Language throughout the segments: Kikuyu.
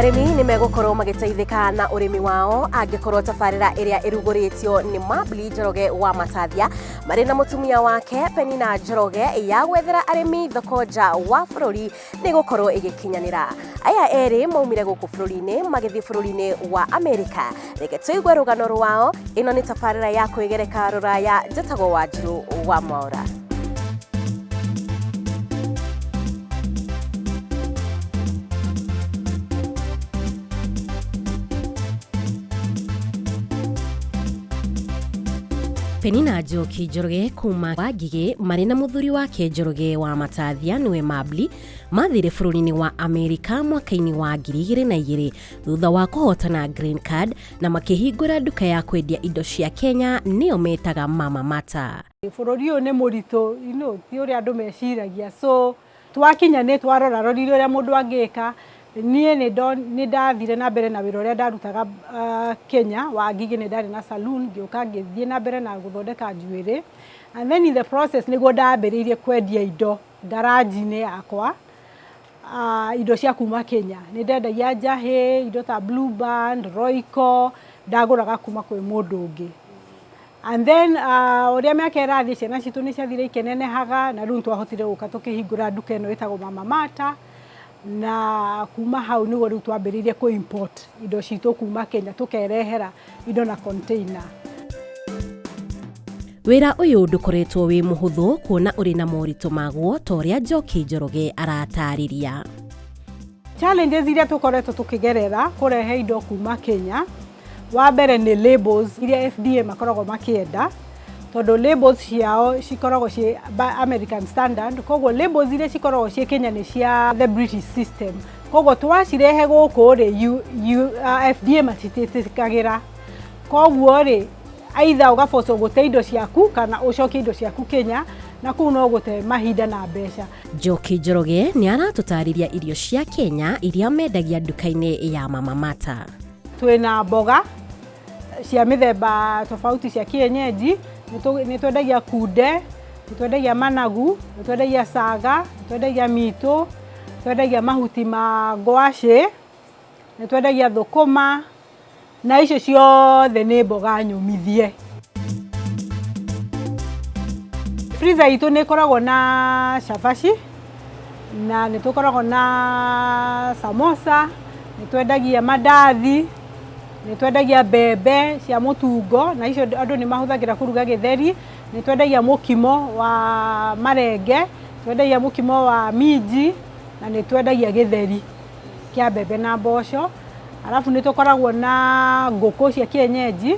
Arĩmi nĩ megũkorwo magĩteithĩka na ũrĩmi wao angĩkorwo tabarĩra ĩrĩa ĩrugũrĩtio nĩ Mabli Njoroge wa Matathia marĩ na mũtumia wake Penina Njoroge ya gwethera arĩmi thoko nja wa bũrũri nĩ ĩgũkorwo ĩgĩkinyanĩra. Aya erĩ maumire gũkũ bũrũri-inĩ magĩthiĩ bũrũri-inĩ wa Amerika. Reke tũigue rũgano rwao. Ĩno nĩ tabarĩra ya kwĩgereka rũraya. Njĩtagwo Wanjirũ wa Mwaũra. Penina Njoki Njoroge kuma Wangigĩ marĩ na mũthuri wake Njoroge wa Matathia nĩwe Mabli mathire bũrũri-inĩ wa Amerika mwaka-inĩ wa 2002 thutha wa kũhotana green card na makĩhingũra nduka ya kwendia indo cia Kenya nĩyo metaga Mama Mata. Bũrũri ũyũ nĩ mũritũ, ti ũrĩa andũ meciragia. So twakinya nĩ twarorarorire ũrĩa mũndũ angĩka. Niĩ nĩ ndathire na mbere na wĩra ũrĩa ndarutaga Kenya wa Ngigĩ, nĩ ndarĩ na saloon, ngĩũka ngĩthiĩ na mbere na gũthondeka njuĩrĩ. And then in the process nĩguo ndambĩrĩirie kwendia indo ngaranji-inĩ yakwa, indo cia kuma Kenya. Nĩ ndendagia njahĩ, indo ta Blue Band, Royco, ndagũraga kuma kwĩ mũndũ ũngĩ. And then ũrĩa mĩaka ĩrathiĩ ciana citũ nĩ ciathire ikĩnenehaga na rĩu twahotire gũka tũkĩhingũra nduka ĩno ĩtagwo Mama Mata, na kuma hau nĩguo rĩu twambĩrĩirie kũ import indo citũ kuma Kenya, tũkerehera indo na container. Wĩra ũyũ ndũkoretwo wĩ mũhũthũ kuona ũrĩ na moritũ maguo ta ũrĩa Njoki Njoroge aratarĩria. Challenges iria tũkoretwo tũkĩgerera kũrehe indo kuma Kenya, wa mbere nĩ labels iria FDA makoragwo makĩenda, tondũ labels ciao cikoragwo ciĩ American standard, koguo labels iria cikoragwo ciĩ Kenya nĩ cia the British system. Koguo twacirehe gũkũ rĩ, FDA matitiĩtĩkagĩra. Koguo rĩ, either ũgabocwo gũte indo ciaku kana ũcokie indo ciaku Kenya, na kũu no gũte mahinda na mbeca. Njoki Njoroge nĩ aratũtarĩria irio cia Kenya iria mendagia nduka-inĩ ya Mama Mata. Twĩna mboga cia mĩthemba tofauti cia kienyeji, nĩ twendagia kunde, nĩ twendagia managu, nĩ twendagia saga, nĩ twendagia mitũ, twendagia mahuti ma ngwacĩ, nĩ twendagia thũkũma, na icio ciothe nĩ mboga nyũmithie. Freezer itũ nĩ ĩkoragwo na cabaci, na nĩ tũkoragwo na samosa, nĩ twendagia mandathi, nĩ twendagia mbembe cia mũtungo, na icio andũ nĩ mahũthagĩra kũruga gĩtheri, nĩ twendagia mũkimo wa marenge, twendagia mũkimo wa minji, na nĩ twendagia gĩtheri kĩa mbembe na mboco. Alafu nĩ tũkoragwo na ngũkũ cia kienyeji,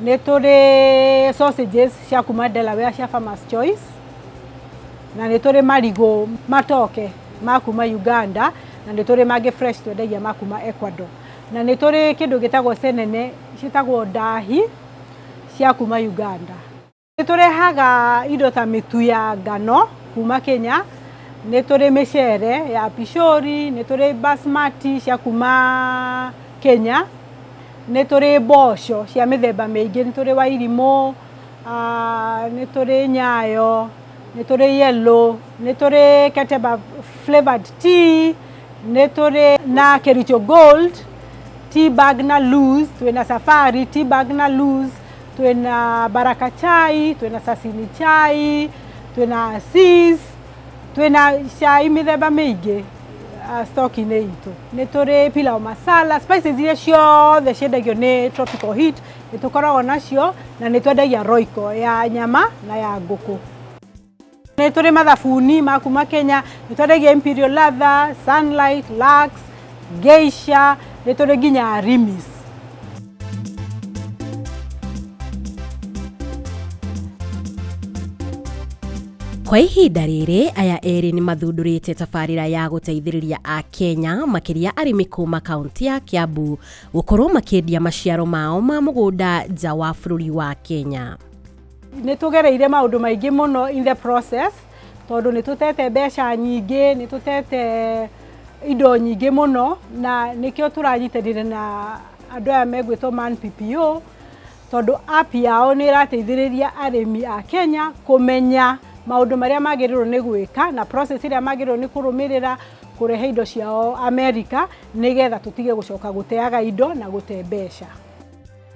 nĩ tũrĩ sausages cia kuma Delaware cia Farmer's Choice, na nĩ tũrĩ marigũ matoke ma kuma Uganda, na nĩ tũrĩ mangĩ fresh twendagia ma kuma Ecuador. Na nĩ tũrĩ kĩndũ gĩtagwo senene, ciĩtagwo ndahi cia kuma Uganda. Nĩ tũrehaga indo ta mĩtu ya ngano kuma Kenya, nĩ tũrĩ mĩcere ya pishori, nĩ tũrĩ basmati cia kuma Kenya, nĩ tũrĩ mboco cia mĩthemba mĩingĩ, nĩ tũrĩ wairimũ, nĩ tũrĩ nyayo, nĩ tũrĩ yellow, nĩ tũrĩ Keteba flavored tea, nĩ tũrĩ na Kericho Gold, tea bag na loose, twĩna Safari tea bag na loose, twĩna Baraka chai, twĩna Sasini chai, twĩna Asis, twĩna cai mĩthemba mĩingĩ stock-inĩ itũ. Nĩ tũrĩ pilau masala, spices iria ciothe ciendagio nĩ Tropical Heat nĩ tũkoragwo nacio, na nĩ twendagia Royco ya nyama na ya ngũkũ. Nĩ tũrĩ mathabuni ma kuma Kenya, nĩ twendagia Imperial Leather, Sunlight, Lux, Geisha, nĩ tũrĩ nginya Rimis. Kwa ihinda rĩrĩ aya erĩ nĩ mathundũrĩte tabarĩra ya gũteithĩrĩria a Kenya makĩria arĩmi kuma kaunti ya Kiambu gũkorwo makĩendia maciaro mao ma mũgũnda nja wa bũrũri wa Kenya. Nĩ tũgereire maũndũ maingĩ mũno in the process, tondũ nĩ tũtete mbeca nyingĩ, nĩ tũtete indo nyingĩ mũno, na nĩkĩo tũranyitanĩra na andũ aya megwĩtwo Man PPO, tondũ app yao nĩ ĩrateithĩrĩria arĩmi a Kenya kũmenya maũndũ marĩa magĩrĩirwo nĩ gwĩka na process ĩrĩa magĩrĩirwo nĩ kũrũmĩrĩra Kũrehe indo ciao Amerika, nĩgetha tũtige gũcoka gũteaga indo na gũte mbeca.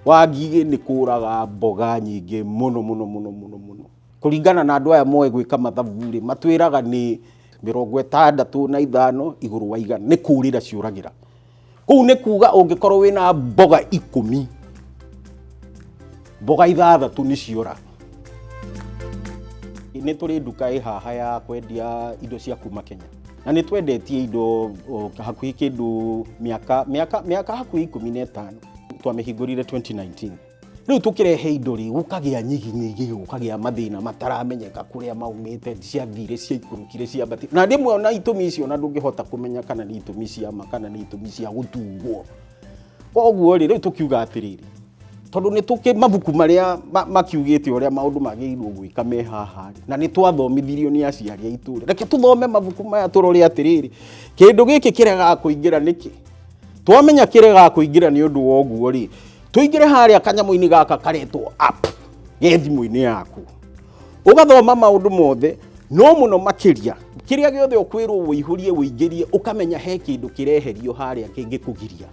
Wangigĩ nĩ kũraga mboga nyingĩ mũno mũno mũno mũno mũno. Kũringana na andũ aya moĩ gwĩka mathabu rĩ, matwĩraga nĩ 65 igũrũ wa 100 nĩ kũrĩra ciũragĩra. Kũu nĩ kuga ũngĩkorwo wĩna mboga 10, mboga 6 nĩ ciora. Nĩ tũrĩ nduka ĩ haha ya kwendia indo cia kuma Kenya, na nĩ twendetie indo hakuhĩ kĩndũ mĩaka hakuhĩ 15. Twamĩhingũrire 2019. Rĩu tũkĩrehe indo rĩ, gũkagĩa nyigi nyingĩ, gũkagĩa mathĩna mataramenyeka kũrĩa maumĩte, ciathire, ciaikũrũkire, ciambatire. Na rĩmwe ona itũmi icio ona ndũngĩhota kũmenya kana nĩ itũmi cia ma kana nĩ itũmi cia gũtungwo. Koguo rĩ, rĩu tũkiuga atĩrĩrĩ, tondũ nĩ tũkĩ mabuku marĩa makiugĩte ũrĩa maũndũ magĩrĩirwo gwĩka me haha rĩ, na nĩ twathomithirio nĩ aciari aitũ rĩ, reke tũthome mabuku maya tũrore atĩrĩrĩ, kĩndũ gĩkĩ kĩregaga kũingĩra nĩkĩ? Twamenya kĩregaga kũingĩra nĩ ũndũ wa ũguo rĩ, tũingĩre harĩa kanyamũ-inĩ gaka karetwo app ge thimũ-inĩ yaku, ũgathoma maũndũ mothe, no mũno makĩria kĩrĩa gĩothe ũkwĩrwo wũihũrie wũingĩrie, ũkamenya he kĩndũ kĩreherio harĩa kĩngĩkũgiria.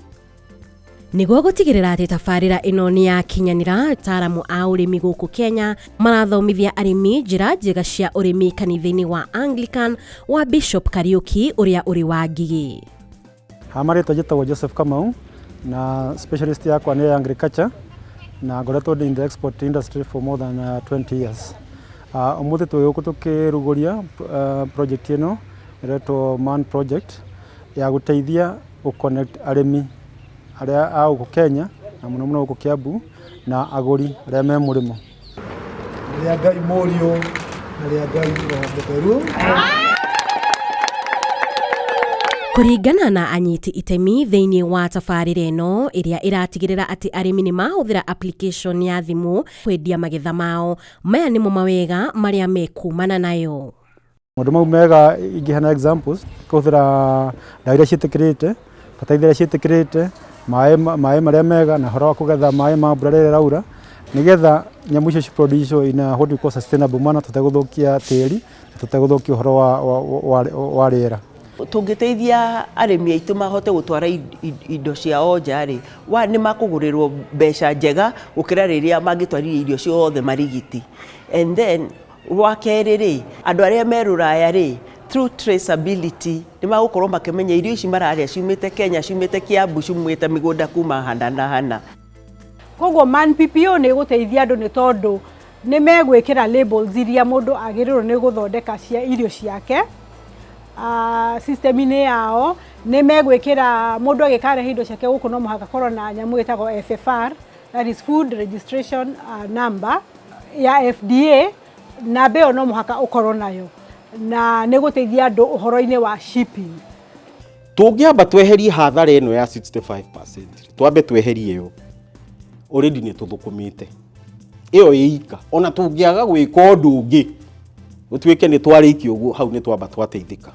Nĩguo gũtigĩrĩra atĩ tabarĩra ĩno nĩ yakinyanĩra, ataaramu a ũrĩmi gũkũ Kenya marathomithia arĩmi njĩra njega cia ũrĩmi kanitha-inĩ wa Anglican wa Bishop Kariuki ũrĩa ũrĩ wa Ngigĩ. Ha marĩtwa njĩtagwo Joseph Kamau, na specialist yakwa nĩ agriculture, na ngoretwo in the export industry for more than 20 years. Ũmũthĩ twĩ gũkũ tũkĩrugũria project ĩno ĩretwo MAN project ya gũteithia gũ connect arĩmi arĩa a gũkũ Kenya na mũno mũno gũkũ Kiambu na agũri arĩa me mũrĩmo. Rĩa Ngai Mũriũ na rĩa Ngai Roho Mũtheru. Kũringana na anyiti itemi thĩinĩ wa tabarĩra ĩno ĩrĩa ĩratigĩrĩra atĩ arĩmi nĩ mahũthĩra application ya thimũ kwendia magetha mao, maya nĩmo mawega marĩa mekumana nayo. Maũndũ mau mega ingĩheana examples: kũhũthĩra ndawa iria ciĩtĩkĩrĩte, bataraitha iria ciĩtĩkĩrĩte, maĩ marĩa mega, na ũhoro wa kũgetha maĩ ma mbura rĩrĩa ĩraura, nĩgetha nyamũ icio ci produce in a what we call sustainable manner, tũtegũthũkia tĩri na tũtegũthũkia ũhoro wa rĩera. Tũngĩteithia arĩmi aitũ mahote gũtwara indo ciao nja rĩ, wa nĩ makũgũrĩrwo mbeca njega gũkĩra rĩrĩa mangĩtwarire irio ciothe marigiti. And then wa kerĩ rĩ, andũ arĩa me rũraya rĩ, through traceability nĩ magũkorwo makĩmenya irio ici mararĩa ciumĩte Kenya, ciumĩte Kiambu, ciumĩte mĩgũnda kuma hana na hana. Koguo MAN PPO nĩ ĩgũteithia andũ, nĩ tondũ nĩ megwĩkĩra labels iria mũndũ agĩrĩirwo nĩ gũthondeka cia irio ciake system-inĩ yao. Nĩ megwĩkĩra mũndũ agĩkarehe indo ciake gũkũ no mũhaka korwo na nyamũ ĩtagwo FFR, that is food registration number ya FDA. Namba ĩyo no mũhaka ũkorwo nayo, na nĩ gũteithia andũ ũhoro-inĩ wa shipping. Tũngĩamba tweherie hathara ĩno ya 65%, twambe tweherie ĩyo, already nĩ tũthũkũmĩte ĩyo ĩika. Ona tũngĩaga gwĩka ũndũ ũngĩ, gũtuĩke nĩ twarĩkia ũguo, hau nĩ twamba twateithĩka.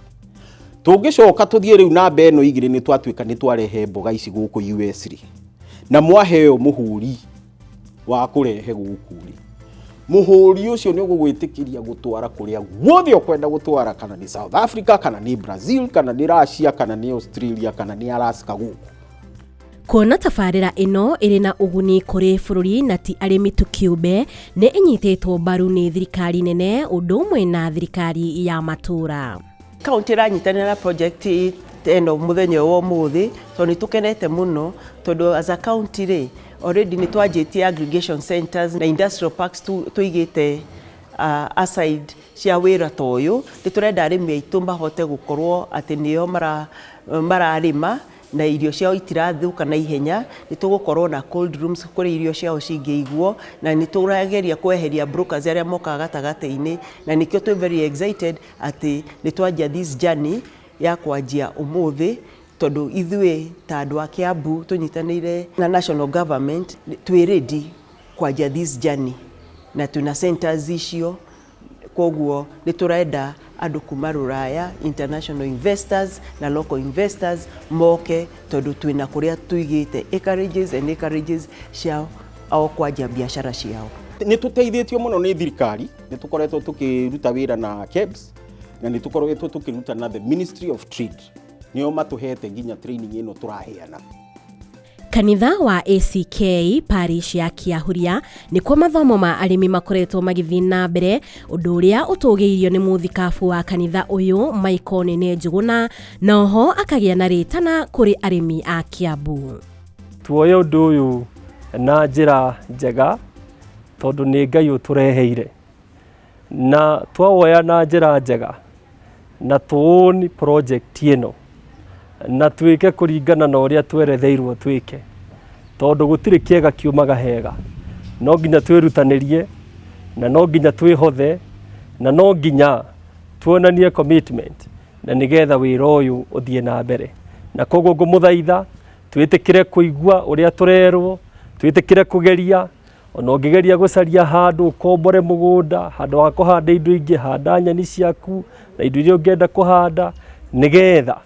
Tũngĩcoka tũthiĩ rĩu namba ĩno 2, nĩ twatuĩka nĩ twarehe mboga ici gũkũ US rĩ, na mwaheo mũhũri wa kũrehe gũkũ rĩ, mũhũri ũcio nĩ ũgũgwĩtĩkĩria gũtwara kũrĩa guothe ũkwenda gũtwara, kana nĩ South Africa, kana nĩ Brazil, kana nĩ Russia, kana nĩ Australia, kana nĩ Alaska gũkũ. Kuona tabarĩra ĩno ĩrĩ na ũguni kũrĩ bũrũri na ti arĩmi tu kĩũmbe, nĩ ĩnyitĩtwo mbaru nĩ thirikari nene ũndũ ũmwe na thirikari ya matũũra. Kaunti ĩranyitanĩra na project ĩno mũthenya ũyũ wa ũmũthĩ tondũ nĩ tũkenete mũno, tondũ as a county rĩ, already nĩ twanjĩtie aggregation centers na industrial parks tũigĩte aside cia wĩra ta ũyũ. Nĩ tũrenda arĩmi aitũ mahote gũkorwo atĩ nĩo mararĩma na irio ciao itirathũka na ihenya. Nĩ tũgũkorwo na cold rooms kũrĩa irio ciao cingĩigwo, na nĩ tũrageria kweheria brokers arĩa mokaga gatagatĩ-inĩ, na nĩkĩo twĩ very excited atĩ nĩ twanjia this journey ya kwanjia ũmũthĩ, tondũ ithuĩ ta andũ a Kiambu tũnyitanĩire na national government twĩ ready kwanjia this journey, na twĩna centers icio. Koguo nĩ tũrenda andũ kuma rũraya, international investors na local investors moke, tondũ twĩna kũrĩa tũigĩte acreages and acreages cia ao kwanjia biacara ciao. Nĩ tũteithĩtio mũno nĩ thirikari. Nĩ tũkoretwo tũkĩruta wĩra na KEBS, na nĩ tũkoretwo tũkĩruta na the Ministry of Trade. Nĩo matũhete nginya training ĩno tũraheana. Kanitha wa ACK parish ya Kiahuria nĩkuo mathomo ma arĩmi makoretwo magĩthiĩ na mbere, ũndũ ũrĩa ũtũgĩirio nĩ mũthikabu wa kanitha ũyũ Michael Nene Njũgũna, na oho akagĩa na rĩtana kũrĩ arĩmi a Kiambu. Tuoye ũndũ ũyũ na njĩra njega tondũ nĩ Ngai ũtũreheire, na twawoya na njĩra njega na tũũni project ĩno na twĩke kũringana na ũrĩa tweretheirwo twĩke, tondũ gũtirĩ kĩega kiumaga hega. No nginya twĩrutanĩrie na no nginya twĩhothe na no nginya tuonanie commitment na nĩgetha wĩra ũyũ ũthiĩ na mbere. Na koguo ngũmũthaitha twĩtĩkĩre kũigua ũrĩa tũrerwo, twĩtĩkĩre kũgeria. Ona ũngĩgeria gũcaria handũ ũkombore mũgũnda, handũ ha kũhanda indo ingĩ, handa nyeni ciaku na indo iria ũngĩenda kũhanda, nĩgetha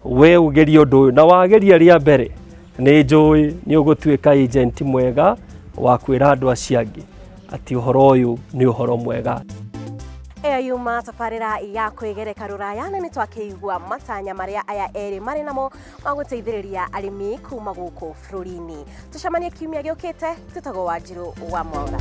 we ũgerie ũndũ ũyũ. Na wageria rĩa mbere, nĩ njũĩ nĩ ũgũtuĩka agent mwega wa kwĩra andũ acio angĩ atĩ ũhoro ũyũ nĩ ũhoro mwega. Ĩyo yuma tabarĩra ya kwĩgereka rũraya, na nĩ twakĩigua matanya marĩa aya erĩ marĩ namo ma gũteithĩrĩria arĩmi kuma gũkũ bũrũri-inĩ. Tũcemanie kiumia gĩũkĩte. Tũtagwo Wanjirũ wa Mwaura.